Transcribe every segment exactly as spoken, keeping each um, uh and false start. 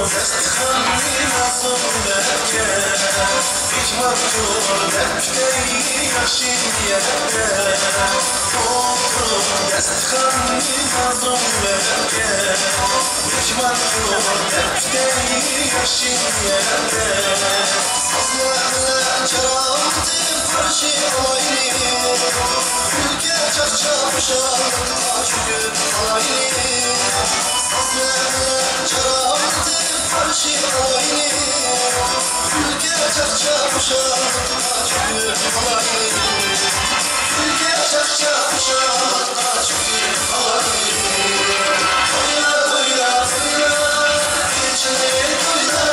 داستىخاننى نازۇم بەرگەن، مېھمان تۇر دەپ كۈتەي ياخشى نىيەتتە. ئولتۇرۇپ داستىخاننى نازۇم بەرگەن، مېھمان تۇر دەپ كۈتەي ياخشى نىيەتتە. سىزلەر بىلەن شارائىتىم قارشى ئالايلى، كۈلكە چاقچاق خۇشاللىققا چۆكۈپ قالايلى. سىزلەر بىلەن شارائىتىم قارشى ئالايلى، كۈلكە چاقچاق خۇشاللىققا چۆكۈپ قالايلى. كۈلكە چاقچاق خۇشاللىققا چۆكۈپ قالايلى. تويلا، تويلا، تويلا، ئېچىلى تويلا.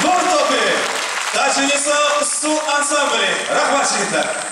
نۇر توپى، تاجىنىسا ئۇسسۇل ئانسامبىلى، رەھمەت يىگىتلەر.